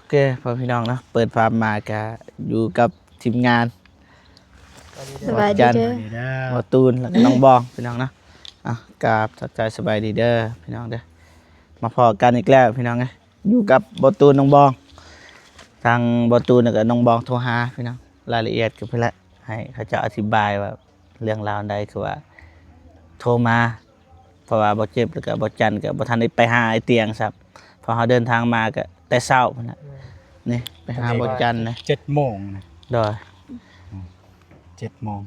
ໂອເຄ ພໍ່ພີ່ນ້ອງເນາະ ເປີດພາບມາກະຢູ່ກັບທີມງານ ສະບາຍດີເດີ ເຈົ້າ ເດີ ບໍ່ຕູນ ແລ້ວກະນ້ອງບອງ ພີ່ນ້ອງເນາະ. ອ່ະ ກາບທັກທາຍສະບາຍດີເດີພີ່ນ້ອງເດີ ມາພໍ້ກັນອີກແລ້ວພີ່ນ້ອງເອີຍ ຢູ່ກັບບໍ່ຕູນ ນ້ອງບອງ. ທາງບໍ່ຕູນ ແລ້ວກະນ້ອງບອງໂທຫາພີ່ນ້ອງ ລາຍລະອຽດກະພຸ້ນແຫຼະ ໃຫ້ເຂົາເຈົ້າອະທິບາຍວ່າເລື່ອງລາວອັນໃດ ຄືວ່າໂທມາ ເພາະວ່າບໍ່ເຈັບ ແລ້ວກະບໍ່ຈັນກະບໍ່ທັນໄດ້ໄປຫາໄອ້ຕຽງຊ້ຳ ເພາະເຮົາເດີນທາງມາກະແຕ່ເຊົ້າພຸ້ນນະ. ນີ້ໄປຫາບໍ່ຈັນນະ ເຈັດໂມງນະ ໂດຍ ເຈັດໂມງ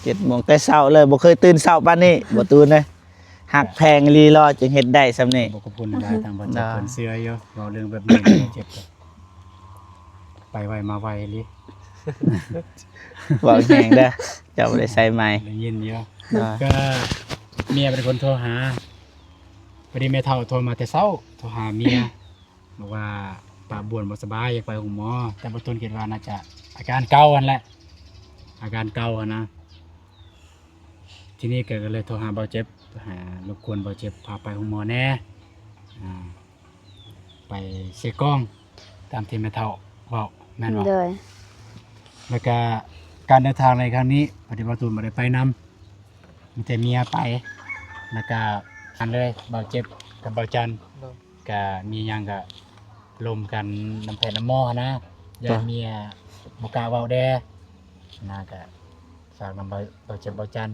ເຈັດໂມງແຕ່ເຊົ້າເລີຍ ບໍ່ເຄີຍຕື່ນເຊົ້າປານນີ້ ບໍ່ຕູນເອີຍ. ຮັກແພງອີ່ຫຼີ ລໍຈຶ່ງເຮັດໄດ້ຊ່ຳນີ້. ບໍ່ຂອບຄຸນຫຼາຍ ທາງບໍ່ເຈັບເພິ່ນເຊື່ອຢູ່ ເວົ້າເລື່ອງແບບນີ້ບໍ່ເຈັບ ໄປໄວມາໄວອີ່ຫຼີ. ເວົ້າແຮງເດີ ເຈົ້າບໍ່ໄດ້ໃສ່ໄມ ໄດ້ຍິນຢູ່ ກະເມຍເປັນຄົນໂທຫາ. ພໍດີແມ່ເຖົ້າໂທມາແຕ່ເຊົ້າ ໂທຫາເມຍ ບອກວ່າປ້າບວນບໍ່ສະບາຍ ຢາກໄປໂຮງໝໍ ແຕ່ບໍ່ຕູນຄິດວ່າໜ້າຈະອາການເກົ່າຫັ້ນແຫຼະ ອາການເກົ່າຫັ້ນນະ. ທີນີ້ກະ ກະເລີຍໂທຫາເບົາເຈັບ ຫາລົບກວນເບົາເຈັບພາໄປໂຮງໝໍແດ່ ອ່າ ໄປເຊັກກ້ອງ ຕາມທີ່ແມ່ເຖົ້າເວົ້າ ແມ່ນບໍ່? ໂດຍ ແລ້ວກະການເດີນທາງໃນຄັ້ງນີ້ ພໍດີເບົາຕູນບໍ່ໄດ້ໄປນຳ ມີແຕ່ເມຍໄປ ແລ້ວກະອັນເລີຍ ເບົາເຈັບກັບເບົາຈັນ ໂດຍ ກະມີຫຍັງກະລົມກັນນຳແພດນຳໝໍຫັ້ນນະ ຢ້ານເມຍບໍ່ກ້າເວົ້າແດ່ນະ ກະຝາກນຳເບົາ ເບົາເຈັບເບົາຈັນ.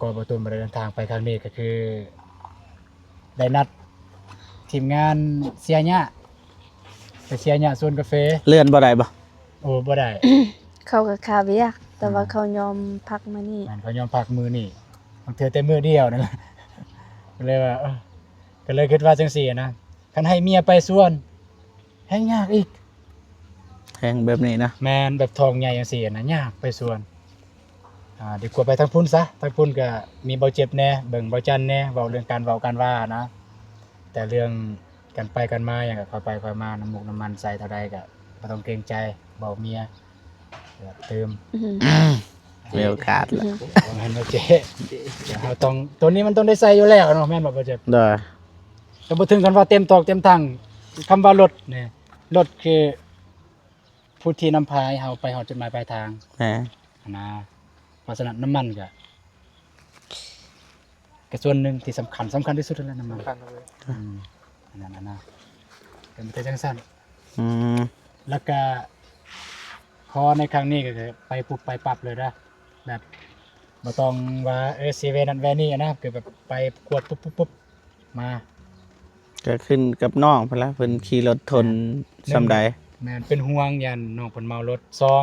ກໍບໍ່ຕູນບໍ່ໄດ້ເດີນທາງໄປຄັ້ງນີ້ ກະຄືໄດ້ນັດທີມງານເສຍຫຍ້າ ໄປເສຍຫຍ້າສວນກາເຟ. ເລື່ອນບໍ່ໄດ້ບໍ່? ໂອ້ ບໍ່ໄດ້ ເຂົາກະຄາວຽກ ແຕ່ວ່າ ອືມ ເຂົາຍອມພັກມື້ນີ້ ແມ່ນ ເຂົາຍອມພັກມື້ນີ້ ບາງເທື່ອແຕ່ມື້ດຽວນັ້ນລະ ກະເລີຍວ່າ ເອີ ກະເລີຍຄິດວ່າຈັ່ງຊີ້ນະ ຄັນໃຫ້ເມຍໄປສວນ ແຮ່ງຍາກອີກ ແຮ່ງແບບນີ້ນະ ແມ່ນ ແບບທ້ອງໃຫຍ່ຈັ່ງຊີ້ນະ ຍາກໄປສວນ ອ່າ ດີກວ່າໄປທາງພຸ້ນຊະ ທາງພຸ້ນກະມີເບົາເຈັບແດ່ ເບິ່ງເບົາຈັນແດ່ ເວົ້າເລື່ອງການເວົ້າການວ່ານະ ແຕ່ເລື່ອງການໄປການມາຫຍັງກະຄ່ອຍໄປຄ່ອຍມາ ນ້ຳມູກນ້ຳມັນໃສ່ເທົ່າໃດກະບໍ່ຕ້ອງເກງໃຈ ເວົ້າເມຍ ຕື່ມ ອືມ ແວວຂາດລະ ອືມ ບໍ່ແມ່ນວ່າເຈ ເຮົາຕ້ອງ ໂຕນີ້ມັນຕ້ອງໄດ້ໃສ່ຢູ່ແລ້ວເນາະ ແມ່ນບໍ່ ບໍ່ເຈັບ? ໂດຍ ແຕ່ບໍ່ເຖິງຂັ້ນວ່າເຕັມຕອກເຕັມຖັງ ຄຳວ່າລົດນີ້ ລົດຄືຜູ້ທີ່ນຳພາໃຫ້ເຮົາໄປຮອດຈຸດໝາຍປາຍທາງ ແມ່ນ ຫັ້ນນະ ເພາະສະນັ້ນນ້ຳມັນກະ ກະສ່ວນໜຶ່ງທີ່ສຳຄັນ ສຳຄັນທີ່ສຸດຫັ້ນແຫຼະ ນ້ຳມັນ ສຳຄັນເລີຍ ອືມ ອັນນັ້ນນະ ເປັນໄປຈັ່ງຊັ້ນ ອືມ ແລ້ວກະຂໍໃນຄັ້ງນີ້ກະຄືໄປປຸບໄປປັບເລີຍເດີ ແບບບໍ່ຕ້ອງວ່າ ເອີ ຊິແວະນັ້ນແວະນີ້ນະ ຄືແບບໄປກວດປຸບໆໆ ມາ ກະຂຶ້ນກັບນ້ອງພຸ້ນລະ ເພິ່ນຂີ່ລົດທົນ ແມ່ນ ສ່ຳໃດ ແມ່ນ ເປັນຫ່ວງຢ້ານນ້ອງເພິ່ນເມົາລົດ ສອງ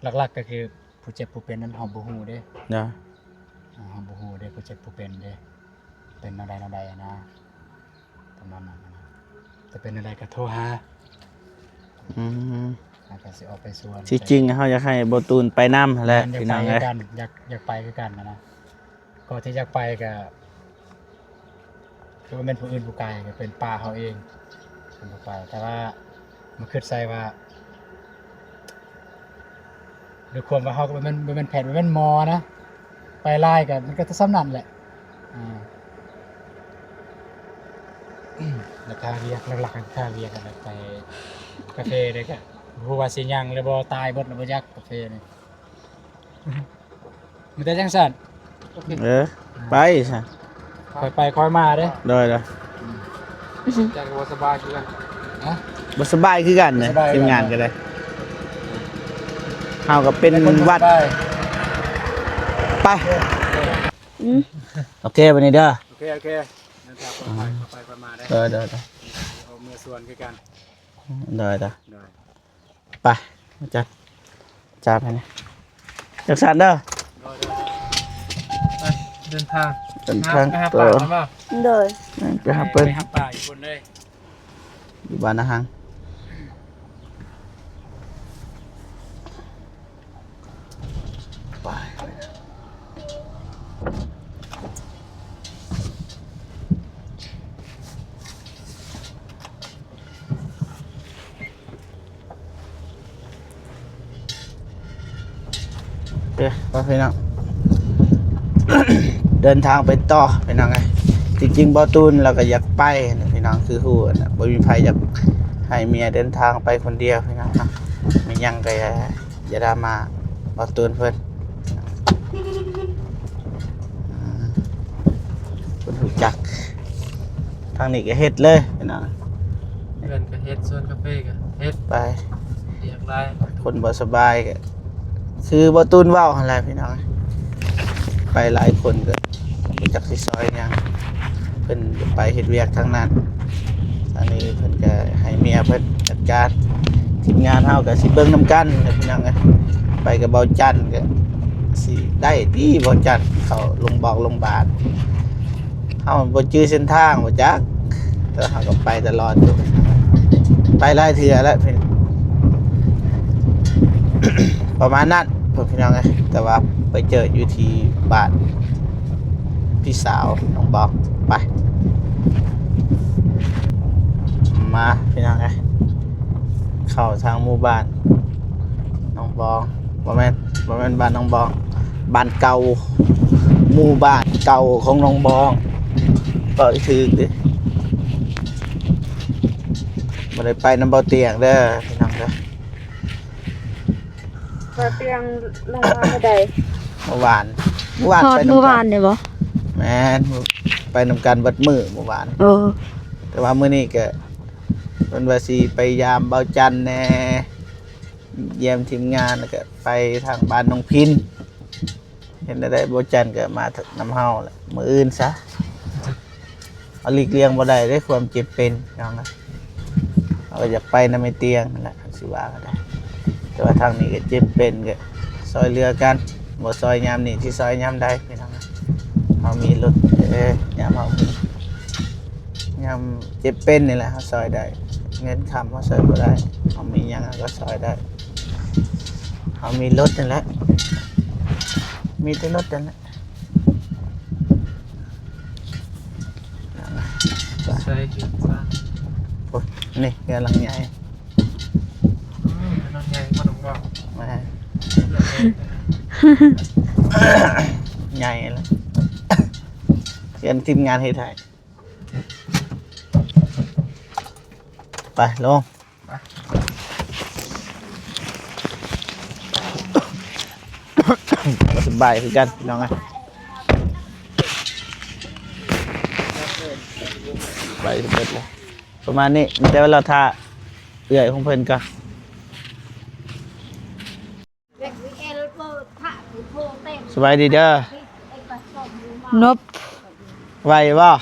ຫຼັກໆກະຄືຜູ້ເຈັບຜູ້ເປັນນັ້ນເຮົາບໍ່ຮູ້ເດ້ ເນາະ ເຮົາບໍ່ຮູ້ເດ້ ຜູ້ເຈັບຜູ້ເປັນເດ້ ເປັນແນວໃດແນວໃດຫັ້ນນະ ປະມານນັ້ນນະ ຈະເປັນແນວໃດກະໂທຫາ ອືມ ແລ້ວກະຊິອອກໄປສວນ ທີ່ຈິງເຮົາຢາກໃຫ້ບໍ່ຕູນໄປນຳຫັ້ນແຫຼະ ແມ່ນ ພີ່ນ້ອງເອີຍ ຢາກໄປຄືກັນ ຢາກ ຢາກໄປຄືກັນຫັ້ນນະ ກໍທີ່ຢາກໄປກະ ຄືວ່າແມ່ນຜູ້ອື່ນຜູ້ກາຍ ກະເປັນປ້າເຮົາເອງເປັນຜູ້ໄປ ແຕ່ວ່າມາຄິດໃສ່ວ່າ ດ້ວຍຄວາມວ່າເຮົາກະບໍ່ແມ່ນ ບໍ່ແມ່ນແພດ ບໍ່ແມ່ນໝໍນະ ໄປຫຼາຍກະ ມັນກະຈະສ່ຳນັ້ນແຫຼະ ອ່າ ແລ້ວກະວຽກ ຫຼັກໆກະວຽກຫັ້ນແຫຼະ ໄປກາເຟເດ້ກະ ບໍ່ຮູ້ວ່າຊິຍັງຫຼືບໍ່ ຕາຍເບິດແລ້ວບໍ່ຈັກກາເຟນີ້. ມີແຕ່ຈັ່ງຊັ້ນ ໂອເຄ ເອີ ໄປຊະ ຄ່ອຍໄປຄ່ອຍມາເດ້ ໂດຍໆ ອືມ ຈັກກະບໍ່ສະບາຍຄືກັນ ຮະ ບໍ່ສະບາຍຄືກັນນະ ບໍ່ສະບາຍ ທີມງານກະໄດ້ ເຮົາກະເປັນຫວັດ ໄປ ອືມ ໂອເຄ ບາດນີ້ເດີ ໂອເຄ ໂອເຄ ເດີນທາງປອດໄພ ຄ່ອຍໄປຄ່ອຍມາເດີ ໂດຍໆ ເອົາເມືອສວນຄືກັນ ໂດຍໆ ໂດຍ ໄປ ອາຈານ ຈັບໃຫ້ແດ່ ຈັກສັນເດີ ໂດຍໆ ໄປ ເດີນທາງ ເດີນທາງ ຫາ ໄປຫາ ຕໍ່ ປ່າກ່ອນບໍ່? ໂດຍ ໄປຫາເພິ່ນ ໄປຫາປ່າຢູ່ພຸ້ນເລີຍ ຢູ່ບ້ານນາຮັງ ໄປ ເອີ ໄປພີ່ນ້ອງ ເດີນທາງໄປຕໍ່ພີ່ນ້ອງເອີຍ ທີ່ຈິງບໍ່ຕູນລາວກະຢາກໄປນະພີ່ນ້ອງ ຄືຮູ້ນະ ບໍ່ມີໃຜຢາກ ໃຫ້ເມຍເດີນທາງໄປຄົນດຽວພີ່ນ້ອງເນາະ. ມີຫຍັງກໍຢ່າ ຢ່າດຣາມາ ບອກຕູນເພິ່ນ ເພິ່ນຮູ້ຈັກ. ທາງນີ້ກໍເຮັດເລີຍພີ່ນ້ອງ ເຮືອນກໍເຮັດ ສວນກາເຟກໍເຮັດ ໄປ ວຽກຫຼາຍ ຄົນບໍ່ສະບາຍກໍ ຄືບໍ່ຕູນເວົ້າຫັ້ນແຫຼະພີ່ນ້ອງ. ໄປຫຼາຍຄົນກໍບໍ່ຈັກຊິຊ່ອຍຫຍັງ ເພິ່ນໄປເຮັດວຽກທາງນັ້ນ. ອັນນີ້ເພິ່ນກໍໃຫ້ເມຍເພິ່ນຈັດການ ທີມງານເຮົາກໍຊິເບິ່ງນຳກັນແຫຼະພີ່ນ້ອງເອີຍ. ໄປກັບເບົາຈັນກໍຊິໄດ້ຕິ ເບົາຈັນເຂົ້າໂຮງບອກໂຮງບານ. ເຮົາບໍ່ຈື່ເສັ້ນທາງ ບໍ່ຈັກ ແຕ່ເຮົາກໍໄປຕະຫຼອດຢູ່ ໄປຫຼາຍເທື່ອແລ້ວ ປະມານນັ້ນພີ່ນ້ອງເອີຍ. ແຕ່ວ່າໄປເຈີຢູ່ທີ່ບ້ານພີ່ສາວນ້ອງບອງ. ໄປ ມາພີ່ນ້ອງເອີຍ ເຂົ້າທາງໝູ່ບ້ານນ້ອງບອງ. ບໍ່ແມ່ນ ບໍ່ແມ່ນບ້ານນ້ອງບອງ ບ້ານເກົ່າ ໝູ່ບ້ານເກົ່າຂອງນ້ອງບອງ. ເວົ້າຖືກເດ້ ບໍ່ໄດ້ໄປນຳເບົາຕຽງເດີພີ່ນ້ອງເດີ. ເບົາຕຽງລົງມາມື້ໃດ? ເມື່ອວານ ເມື່ອວານ ຮອດມື້ວານນີ້ບໍ່? ແມ່ນ ໄປນຳກັນເບິດມື້ເມື່ອວານ. ເອີ ແຕ່ວ່າມື້ນີ້ກະ ເພິ່ນວ່າຊິໄປຢາມເບົາຈັນແດ່ ຢ້ຽມທີມງານ ແລ້ວກະໄປທາງບ້ານນ້ອງພິນ. ເຮັດແນວໃດ ບໍ່ຈັນກໍມານຳເຮົາແຫຼະ ມື້ອື່ນຊະ. ເຮົາຫຼີກລ່ຽງບໍ່ໄດ້ເດ້ ຄວາມເຈັບເປັນພີ່ນ້ອງນະ. ເຮົາກໍຢາກໄປນຳໄອ້ຕຽງນັ້ນແຫຼະ ຄັນຊິວ່າກໍໄດ້ ແຕ່ວ່າທາງນີ້ກໍເຈັບເປັນ ກໍຊ່ອຍເຫຼືອກັນ. ບໍ່ຊ່ອຍຍາມນີ້ ຊິຊ່ອຍຍາມໃດພີ່ນ້ອງນະ. ເຮົາມີລົດເດີ ຍາມເຮົາມີ ຍາມເຈັບເປັນນີ້ແຫຼະເຮົາຊ່ອຍໄດ້. ເງິນຄຳເຮົາຊ່ອຍບໍ່ໄດ້ ເຮົາມີຫຍັງເຮົາກໍຊ່ອຍໄດ້. ເຮົາມີລົດນັ້ນແຫຼະ ມີແຕ່ລົດນັ້ນແຫຼະ. ໃສ່ເຮືອນຊານ ໂອ້ຍ ນີ້ເຮືອນຫຼັງໃຫຍ່ ອືມ ເຮືອນຫຼັງໃຫຍ່ບໍ່ຕ້ອງເວົ້າ ແມ່ນ ໃຫຍ່ແລ້ວ ເຮືອນທີມງານເຮັດໃຫ້. ໄປ ລົງ ໄປ ບໍ່ສະບາຍຄືກັນພີ່ນ້ອງເອີຍ ໄປເບິດແລ້ວ. ປະມານນີ້ ມີແຕ່ວ່າລໍຖ້າເອື້ອຍຂອງເພິ່ນກ່ອນ. ສະບາຍດີເດີ ນົບ ໄຫວບໍ່?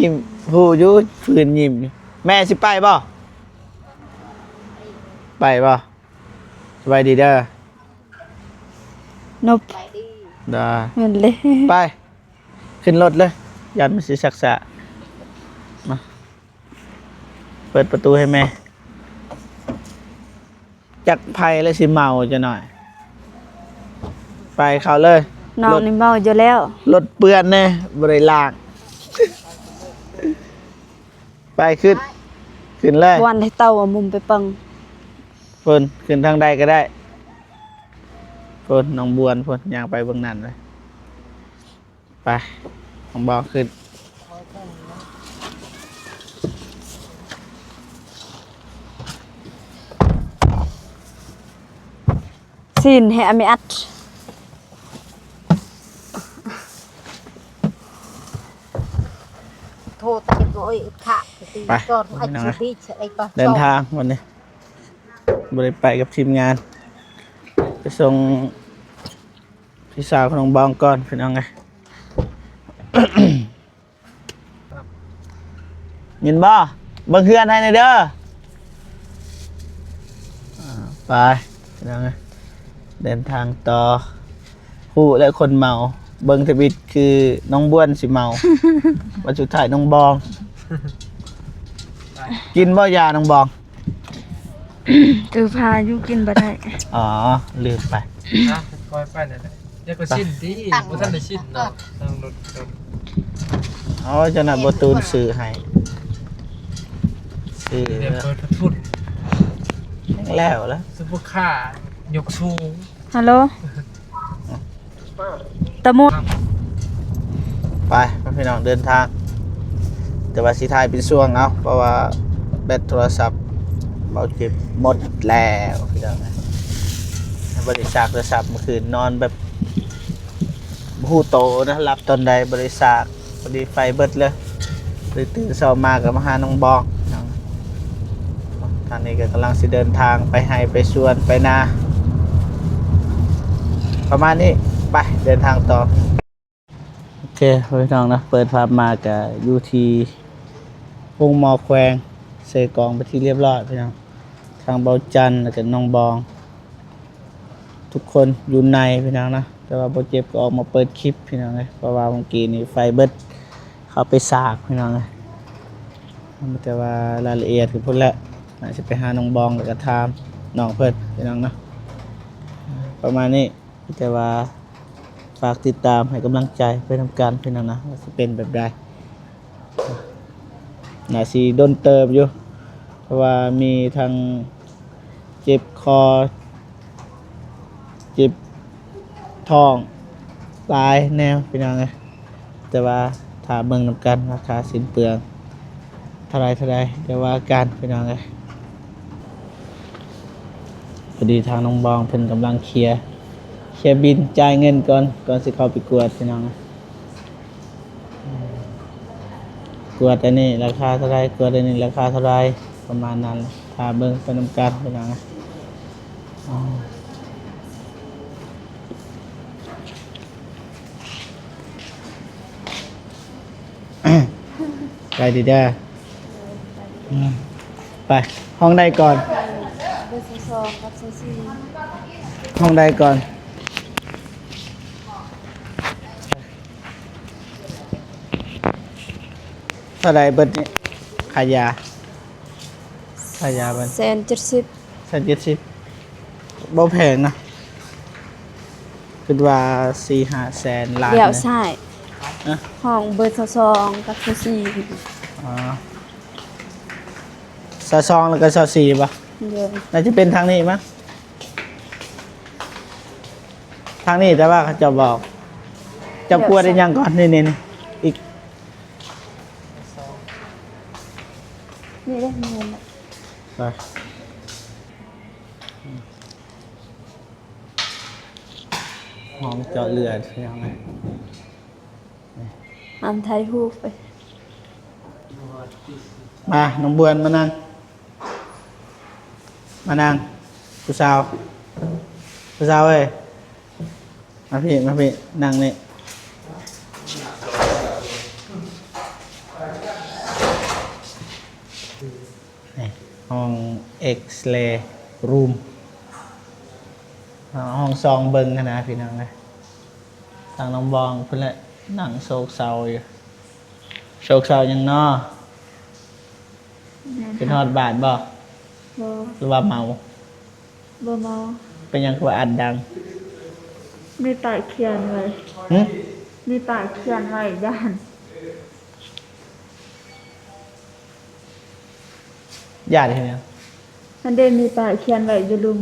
ຍິ້ມ ຮູ້ຢູ່ ຝືນຍິ້ມຢູ່. ແມ່ຊິໄປບໍ່? ໄປບໍ່? ສະບາຍດີເດີ ນົບ ດາ ແມ່ນເລີຍ ໄປ ຂຶ້ນລົດເລີຍ ຢ້ານມັນຊິຊັກຊ້າ ມາ ເປີດປະຕູໃຫ້ແມ່. ຈັກໃຜລະຊິເມົາຈັກໜ່ອຍ. ໄປເຂົ້າເລີຍ ນ້ອງນີ້ເມົາຢູ່ແລ້ວ ລົດເປື້ອນແນ່ ບໍ່ໄດ້ລ້າງ. ໄປຂຶ້ນ ຂຶ້ນເລີຍ ບ່ອນໃຫ້ເຕົ້າເອົາມຸມໄປເບິ່ງ ພຸ້ນ ຂຶ້ນທາງໃດກໍໄດ້ ພຸ້ນ ນ້ອງບວນ ພຸ້ນ ຍ່າງໄປເບິ່ງນັ້ນເລີຍ. ໄປ ນ້ອງບອງຂຶ້ນ ຊີ້ນໃຫ້ອາເມອັດ ໂທດເຮັດບໍ່ເອີຍ ຂະ ໄປ ຈອດ ໄປ ໄອ້ ພີ່ນ້ອງ ເດີນທາງວັນນີ້ ບໍ່ໄດ້ໄປກັບທີມງານ ໄປສົ່ງ ພີ່ສາວຂອງນ້ອງບອງກ່ອນ ພີ່ນ້ອງເອີຍ ຍິນບໍ່? ເບິ່ງເຮືອນໃຫ້ແດ່ເດີ ອ່າ ໄປ ພີ່ນ້ອງເອີຍ ເດີນທາງຕໍ່. ຮູ້ແລ້ວຄົນເມົາ ເບິ່ງທຳອິດຄືນ້ອງບວນຊິເມົາ ວັນສຸດທ້າຍນ້ອງບອງ ກິນບໍ່ຢານ້ອງບອງ? ເອີ ພາຢູ່ ກິນບໍ່ໄດ້ ອໍ ລືມໄປ ອ່ະ ຄ່ອຍໄປນັ້ນແຫຼະ ຢ່າກໍຊິ້ນຕິ ບໍ່ທັນໄດ້ຊິ້ນເນາະ ນັ່ງລົດ ອໍ ເຈົ້ານະບໍ່ຕູນຊື້ໃຫ້ ຊື້ ເປີດປະທຸນ ຍັງແລ້ວລະ ຊຸບເປີຄາຍົກສູງ. ຮັລໂຫຼ ຕະໝົດ ໄປ ພີ່ນ້ອງເດີນທາງ ແຕ່ວ່າຊິຖ່າຍເປັນຊ່ວງເອົາ ເພາະວ່າ ບັດໂທລະສັບເບົາເຈັບໝົດແລ້ວພີ່ນ້ອງ. ບໍ່ໄດ້ຊາກໂທລະສັບ ເມື່ອຄືນນອນແບບບໍ່ຮູ້ໂຕນະ, ຫຼັບຕອນໃດບໍ່ໄດ້ຊາກ, ພໍດີໄຟເບິດເລີຍ. ຕື່ນເຊົ້າມາກໍມາຫານ້ອງບອງ. ທາງນີ້ກໍກຳລັງຊິເດີນທາງໄປໄຮ່ໄປສວນໄປນາ ປະມານນີ້. ໄປເດີນທາງຕໍ່. ໂອເຄ ພີ່ນ້ອງເນາະ, ເປີດພາບມາກະຢູ່ທີ່ໂຮງໝໍແຂວງເຊກອງເປັນທີ່ລຽບລ້ອຍພີ່ນ້ອງ. ທາງເບົາຈັນ ແລ້ວກະນ້ອງບອງ ທຸກຄົນຢູ່ໃນພີ່ນ້ອງເນາະ, ແຕ່ວ່າບໍ່ເຈັບກໍອອກມາເປີດຄລິບພີ່ນ້ອງເອີຍ, ເພາະວ່າເມື່ອກີ້ນີ້ໄຟເບິດ ເຂົ້າໄປສາກພີ່ນ້ອງເອີຍ. ມີແຕ່ວ່າລາຍລະອຽດຄືພຸ້ນແຫຼະ, ໜ້າຊິໄປຫານ້ອງບອງ ແລ້ວກະຖາມນ້ອງເພິ່ນພີ່ນ້ອງເນາະ. ປະມານນີ້. ແຕ່ວ່າຝາກຕິດຕາມໃຫ້ກຳລັງໃຈໄປນຳກັນພີ່ນ້ອງນະ ວ່າຊິເປັນແບບໃດ. ໜ້າຊິດົນເຕີບຢູ່ ເພາະວ່າມີທັງເຈັບຄໍ ເຈັບທ້ອງ ຫຼາຍແນວພີ່ນ້ອງເອີຍ. ແຕ່ວ່າຖ້າເບິ່ງນຳກັນ ລາຄາສິ້ນເປືອງເທົ່າໃດ ເທົ່າໃດ ດຽວວ່າກັນພີ່ນ້ອງເອີຍ. ພໍດີທາງນ້ອງບອງເພິ່ນກຳລັງເຄຍ ເຄຍບິນ ຈ່າຍເງິນກ່ອນ ກ່ອນຊິເຂົ້າໄປກວດພີ່ນ້ອງ. ກວດອັນນີ້ລາຄາເທົ່າໃດ ກວດອັນນີ້ລາຄາເທົ່າໃດ ປະມານນັ້ນ. ຖ້າເບິ່ງໄປນຳກັນພີ່ນ້ອງ. ໄປດີເດີ. ອືມ ໄປ ຫ້ອງໃດກ່ອນ? ເບີຊາວສອງກັບຊາວສີ່. ຫ້ອງໃດກ່ອນ? ເທົ່າໃດເບິດນີ້ ຄ່າຢາ? ຄ່າຢາເບິດ ແສນເຈັດສິບ. ແສນເຈັດສິບ ບໍ່ແພງນະ, ຄິດວ່າສີ່ຫ້າແສນລ້ານ. ລ້ຽວຊ້າຍ ຮະ? ຫ້ອງເບີຊາວສອງກັບຊາວສີ່. ອໍ ຊາວສອງແລ້ວກໍຊາວສີ່ບໍ? ໂດຍ. ໜ້າຈະເປັນທາງນີ້ມະ ທາງນີ້, ແຕ່ວ່າເຂົາເຈົ້າບອກ ເຈົ້າກວດອີ່ຫຍັງກ່ອນ? ນີ້ໆ ອີກ ນີ້ເດ້ ແມ່ນລະ. ໄປ ຫ້ອງເຈາະເລືອດ ພີ່ນ້ອງເອີຍ. ອຳຖ່າຍຮູບໄປ. ມາ ນ້ອງບວນ ມານັ່ງ ມານັ່ງ ຜູ້ສາວ ຜູ້ສາວເອີຍ. ມາພີ້ ມາພີ້ ນັ່ງນີ້. ນີ້ ຫ້ອງເອັກເຣຣູມ ຫ້ອງສ່ອງເບິ່ງຫັ້ນນະ ພີ່ນ້ອງເອີຍ. ທາງນ້ອງບອງເພິ່ນແຫຼະ ນັ່ງໂຊກເຊົາຢູ່. ໂຊກເຊົາຫຍັງນໍ? ແມ່ນ ເປັນຮອດບາດບໍ? ບໍ່. ຫຼືວ່າເມົາ? ບໍ່ເມົາ. ເປັນຫຍັງຄືວ່າອັດດັງ? ມີປ້າຍຂຽນໄວ້. ຫຶ? ມີປ້າຍຂຽນໄວ້ ຢ້ານ. ຢ້ານເຮັດຫຍັງ? ຫັ້ນເດ້ ມີປ້າຍຂຽນໄວ້ຢູ່ລຸ່ມ.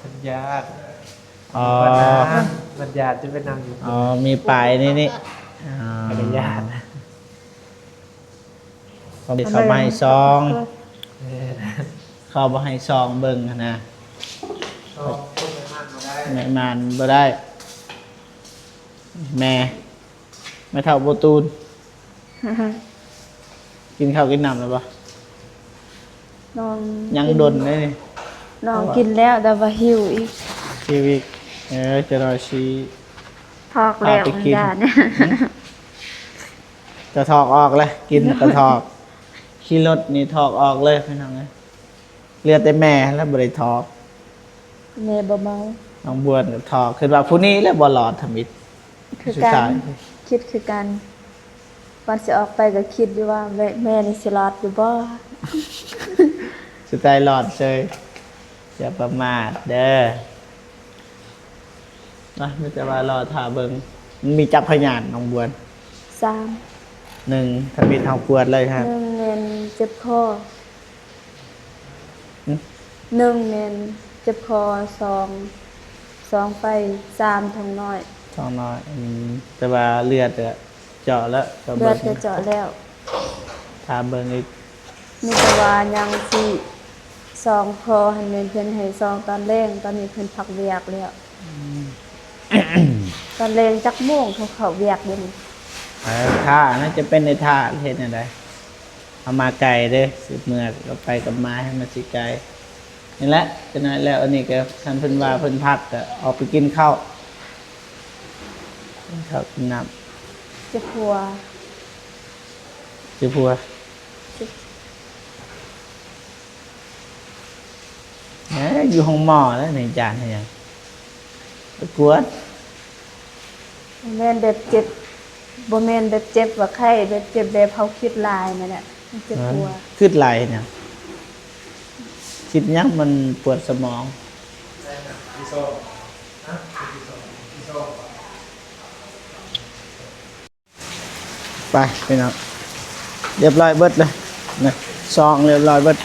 ມັນຢ້ານ. ອໍ ມັນຢ້ານ ຈະໄປນັ່ງຢູ່. ອໍ ມີປ້າຍໃນນີ້. ອໍ ມັນຢ້ານ. ເຂົາບໍ່ໃຫ້ສ່ອງ ເອີ ເຂົາບໍ່ໃຫ້ສ່ອງເບິ່ງຫັ້ນນະ. ສ່ອງຄົນແມ່ມ່ານບໍ່ໄດ້ ແມ່ມ່ານບໍ່ໄດ້. ແມ່ ແມ່ເຖົ້າບໍ່ຕູນ ກິນເຂົ້າກິນນ້ຳແລ້ວບໍ່? ນ້ອງ ຍັງດົນເດ້ນີ້. ນ້ອງກິນແລ້ວ ແຕ່ວ່າຫິວອີກ. ຫິວອີກ. ເອີ ຈະໜ້ອຍຊິຖອກແລ້ວ ມັນຢ້ານ. ຫຶ? ຈະຖອກອອກແລ້ວ ກິນແລ້ວກໍຖອກ. ຂີ່ລົດນີ້ຖອກອອກເລີຍ ພີ່ນ້ອງເອີຍ. ເຫຼືອແຕ່ແມ່ແລ້ວບໍ່ໄດ້ຖອກ. ແມ່ບໍ່ເມົາ. ນ້ອງບວນກໍຖອກ ຄິດວ່າຜູ້ນີ້ແຫຼະບໍ່ລອດທຳອິດ. ຄືກັນ ຄິດຄືກັນ. ກ່ອນຊິອອກໄປກໍຄິດຢູ່ວ່າ ແມ່ ແມ່ນີ້ຊິລອດຢູ່ບໍ່? ສຸດທ້າຍລອດເຊີຍ. ຢ່າປະໝາດເດີ. ນະ ມີແຕ່ວ່າລໍຖ້າເບິ່ງ. ມັນມີຈັກພະຍາດ ນ້ອງບວນ? ສາມ. ໜຶ່ງ ທຳອິດເຮົາກວດເລີຍຮະ. ໜຶ່ງແມ່ນເຈັບຄໍ. ຫຶ? ໜຶ່ງແມ່ນເຈັບຄໍ. ສອງ ສອງໄຟ. ສາມ ທ້ອງນ້ອຍ. ທ້ອງນ້ອຍ. ອືມ ແຕ່ວ່າເລືອດກະເຈາະແລ້ວ ເລືອດກະເຈາະແລ້ວ. ຖ້າເບິ່ງອີກ ມີແຕ່ວ່າຍັງຊິສ່ອງພໍ່ຫັ້ນແມ່ນເພິ່ນໃຫ້ສ່ອງຕອນແລງ ຕອນນີ້ເພິ່ນພັກວຽກແລ້ວ. ອືມ ຕອນແລງຈັກໂມງເຂົາເຂົ້າວຽກຢູ່ນີ້? ເອີ ຖ້ານະ ຈະເປັນໄດ້ຖ້າ ເຮັດແນວໃດ? ເຮົາມາໄກເດ້ ຊິເມືອກັບໄປກັບມາໃຫ້ມັນຊິໄກ. ນີ້ແຫຼະ ຈັກໜ້ອຍແລ້ວ ອັນນີ້ກໍຄັນເພິ່ນວ່າເພິ່ນພັກກໍອອກໄປກິນເຂົ້າ ກິນເຂົ້າກິນນ້ຳ. ເຈັບຫົວ ເຈັບຫົວ ເຈັບ ເອີ ຢູ່ໂຮງໝໍແລ້ວນີ້ ຈານເຮັດຫຍັງ? ໄປກວດ. ບໍ່ແມ່ນແບບເຈັບ ບໍ່ແມ່ນແບບເຈັບວ່າໄຂ້ ແບບເຈັບແບບເຮົາຄິດຫຼາຍນັ້ນແຫຼະ ມັນເຈັບຫົວ. ເອີ ຄິດຫຼາຍຫຍັງ? ຄິດຫຍັງ? ມັນປວດສະໝອງ. ໄປພີ່ນ້ອງ ລຽບຮ້ອຍເບິດເລີຍນະ ສ່ອງລຽບຮ້ອຍເບິດ.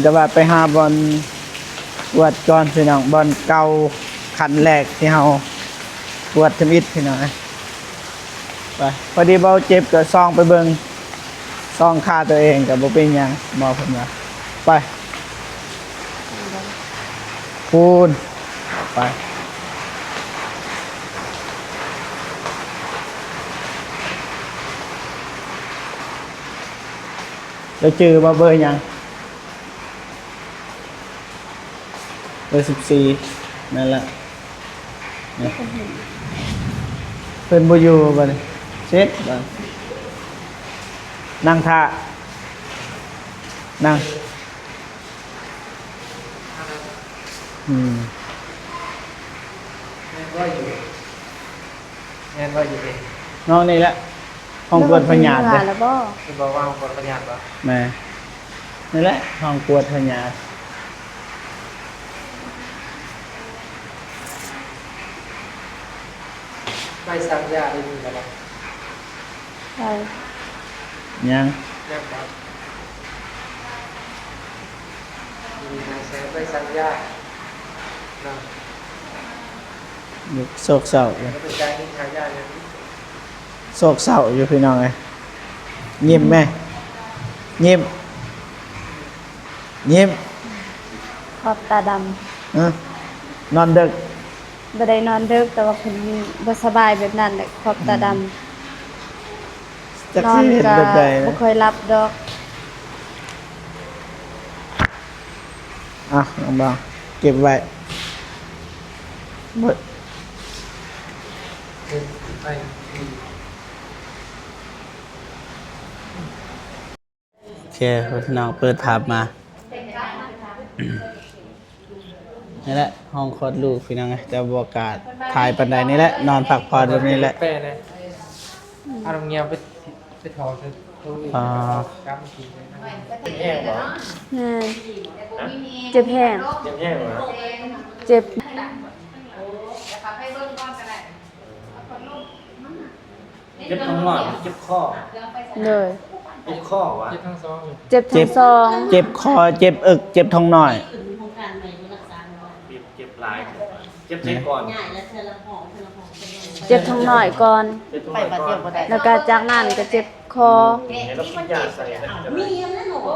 ແຕ່ວ່າໄປຫາບ່ອນກວດກ່ອນພີ່ນ້ອງ ບ່ອນເກົ່າ ຂັ້ນແລກທີ່ເຮົາກວດທຳອິດພີ່ນ້ອງ. ໄປ ພໍດີເບົາເຈັບກໍສ່ອງໄປເບິ່ງ ສ່ອງຂາຕົວເອງກໍບໍ່ເປັນຫຍັງ ໝໍເພິ່ນວ່າ. ໄປ ພຸ້ນ ໄປ ເຈົ້າຈື່ບໍ່ ເບີຫຍັງ? ເບີສິບສີ່ ນັ້ນແຫຼະ. ເພິ່ນບໍ່ຢູ່ບັດນີ້ ເສັດບັດ ນັ່ງຖ້າ ນັ່ງ ອືມ ແມ່ນບໍ່ຢູ່ນີ້? ແມ່ນບໍ່ຢູ່ນີ້? ນ້ອງນີ້ແຫຼະ ຫ້ອງກວດພະຍາດເດ້. ເພິ່ນບອກວ່າຫ້ອງກວດພະຍາດບໍ່? ແມ່ນ ນີ້ແຫຼະ ຫ້ອງກວດພະຍາດ. ໃບສັ່ງຢາໄດ້ມີແລ້ວບໍ່? ໃບ ຍັງ ຍັງບໍ່? ມີໃບສັ່ງຢາເນາະ. ໂສກເສົ້າຢູ່ ໂສກເສົ້າຢູ່ພີ່ນ້ອງເອີຍ. ຍິ້ມແມ້ ຍິ້ມ ຍິ້ມ ຂອບຕາດຳ. ເອີ ນອນເດິກ ບໍ່ໄດ້ນອນເດິກ ແຕ່ວ່າເພິ່ນບໍ່ສະບາຍແບບນັ້ນແຫຼະ ຂອບຕາດຳ. ອືມ ນອນກໍບໍ່ຄ່ອຍຫຼັບດອກ. ອ່ະ ນ້ອງບ່າວ ເກັບໄວ້ ເບິດ. ໂອເຄ ພີ່ນ້ອງ ເປີດພາບມາ ນີ້ແຫຼະ ຫ້ອງຄອດລູກພີ່ນ້ອງເອີຍ ແຕ່ບໍ່ກ້າຖ່າຍປານໃດ. ນີ້ແຫຼະ ນອນພັກຜ່ອນແບບນີ້ແຫຼະ. ເອົານ້ຳງຽວໄປ ໄປຖອກໃສ່ໂຕອີກ. ອ່າ ກຳກິນເລີຍນະ. ແມ່ນ ເຈັບແຮງ ເຈັບແຮງຫວາ? ເຈັບ ເຈັບທ້ອງນ້ອຍ ເຈັບຄໍ. ໂດຍ ເຈັບຄໍຫວາ? ເຈັບທັງສອງ ເຈັບທັງສອງ ເຈັບຄໍ ເຈັບເອິກ ເຈັບທ້ອງນ້ອຍ. ເຈັບ ເຈັບຫຼາຍ ເຈັບໃສກ່ອນ? ເຈັບທ້ອງນ້ອຍກ່ອນ ເຈັບທ້ອງນ້ອຍກ່ອນ ແລ້ວກໍຈາກນັ້ນກໍເຈັບຄໍ. ອືມ ໃຫ້ລາວກິນຢາໃສ່ນະ. ໂອ້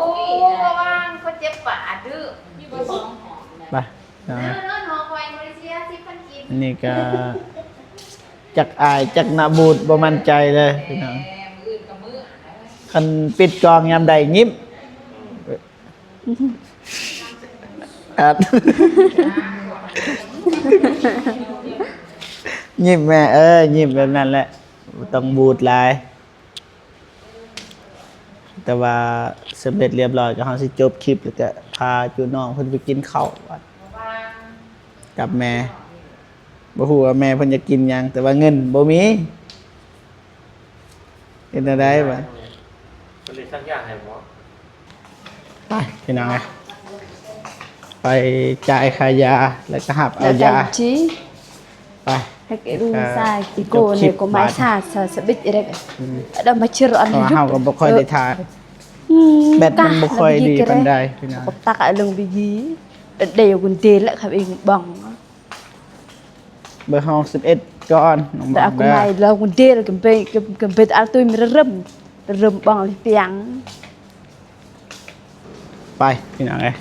ລະວັງເຂົາເຈັບປາດເດີ. ໄປ ເນາະ ອັນນີ້ກໍຈັກອາຍຈັກໜ້າບູດ ບໍ່ໝັ້ນໃຈເລີຍພີ່ນ້ອງ. ຄັນປິດກ້ອງຍາມໃດຍິ້ມ ຍິ້ມແມ່ເອີຍ ຍິ້ມແບບນັ້ນແຫຼະ ບໍ່ຕ້ອງບູດຫຼາຍ. ແຕ່ວ່າສຳເລັດລຽບຮ້ອຍ ກໍເຮົາຊິຈົບຄລິບ ແລ້ວກໍພາຈຸນ້ອງເພິ່ນໄປກິນເຂົ້າກັບແມ່. ບໍ່ຮູ້ວ່າແມ່ເພິ່ນຢາກກິນຫຍັງ ແຕ່ວ່າເງິນບໍ່ມີ ເຮັດແນວໃດວະ? ເພິ່ນໄດ້ສັກຢາໃຫ້ບໍ່? ໄປ ພີ່ນ້ອງເອີຍ ໄປຈ່າຍຄ່າຢາ ແລ້ວກໍຮັບເອົາຢາ. ໄປ ໃຫ້ແກະດູຊາຍກິໂກເນຍ ກໍມາຊາສະບິດເອເລັກ ອືມ ດຳມາເຊີອອນ ເພາະວ່າເຮົາກໍບໍ່ຄ່ອຍໄດ້ຖ່າຍ ແບັດມັນບໍ່ຄ່ອຍດີປານໃດ ພີ່ນ້ອງ. ກໍຕັກເອົາລົງໄປຢີ ເດກຸນເດລະຄັບເອງບອງ ເບີຫ້ອງສິບເອັດກ່ອນ ນ້ອງບອງເດີ. ເອົາກຸນໄມລະກຸນເດລະກັນໄປ ກັນໄປເອົາຕຸ້ຍມີເລີ່ມ ເລີ່ມບອງເລີຍປຽງ. ໄປພີ່ນ້ອງເອີຍ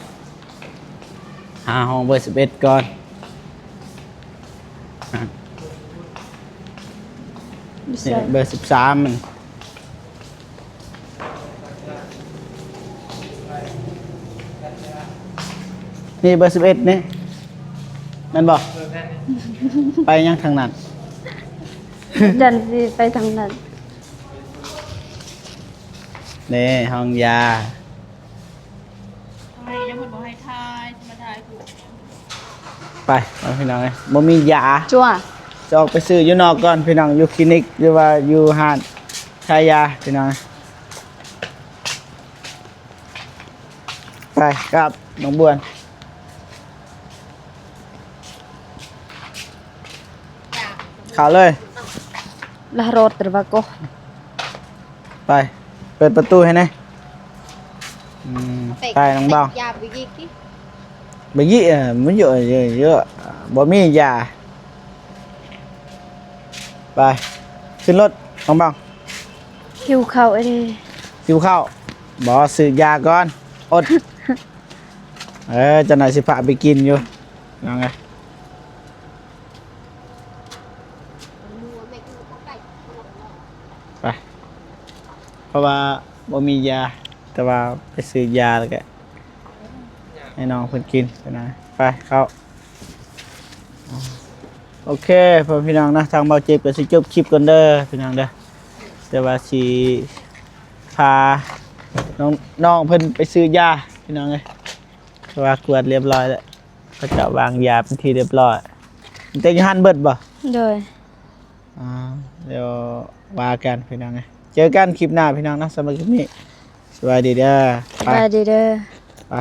ຫາຫ້ອງເບີສິບເອັດກ່ອນ. ອ່ະ ຢູ່ໃສ? ນີ້ເບີສິບສາມມັນ ນີ້ເບີສິບເອັດນີ້ ແມ່ນບໍ່? ໄປຫຍັງທາງນັ້ນ? ຈັນຊິໄປທາງນັ້ນ. ນີ້ຫ້ອງຢາ. ທຳໄມຍັງເພິ່ນບໍ່ໃຫ້ຖ່າຍ ຊິມາຖ່າຍຜູ້. ໄປ ເອົາພີ່ນ້ອງເອີຍ ບໍ່ມີຢາ ຈົວ ຈະອອກໄປຊື້ຢູ່ນອກກ່ອນພີ່ນ້ອງ ຢູ່ຄລີນິກ ຫຼືວ່າຢູ່ຮ້ານຂາຍຢາພີ່ນ້ອງ. ໄປກັບນ້ອງບວນ ເຂົ້າເລີຍ ລະໂຣດຕະວະໂກ. ໄປ ເປີດປະຕູໃຫ້ແດ່. ອືມ ໄປ ໄປນ້ອງບ່າວ ຢາໄປກິນ ໄປກິນ ເອີ ມັນເຍາະ ເຍາະ ເຍາະ ບໍ່ມີຢາ. ໄປ ຂຶ້ນລົດນ້ອງບ່າວ. ຫິວເຂົ້າເດ້. ຫິວເຂົ້າ ບໍ່ ຊື້ຢາກ່ອນ ອົດ. ເອີ ຈັກໜ່ອຍຊິພາໄປກິນຢູ່ ນ້ອງເອີຍ. ໄປ ເພາະວ່າບໍ່ມີຢາ ແຕ່ວ່າໄປຊື້ຢາແລ້ວກະໃຫ້ນ້ອງເພິ່ນກິນ ໄປນະ. ໄປ ເຂົ້າ. ໂອເຄ ພໍ່ແມ່ພີ່ນ້ອງເນາະ ທາງບ່າວເຈັບກໍຊິຈົບຄລິບກ່ອນເດີພີ່ນ້ອງເດີ ແຕ່ວ່າຊິພານ້ອງ ນ້ອງເພິ່ນໄປຊື້ຢາພີ່ນ້ອງເອີຍ. ເພາະວ່າກວດລຽບຮ້ອຍແລ້ວ ເຂົາເຈົ້າວາງຢາເປັນທີ່ລຽບຮ້ອຍ ແຕ່ຢູ່ຫັ້ນເບິດບໍ່? ໂດຍ. ອ່າ ດຽວວ່າກັນພີ່ນ້ອງເອີຍ ເຈີກັນຄລິບໜ້າພີ່ນ້ອງເນາະ. ສຳລັບຄລິບນີ້ ສະບາຍດີເດີ ສະບາຍດີເດີ ໄປ.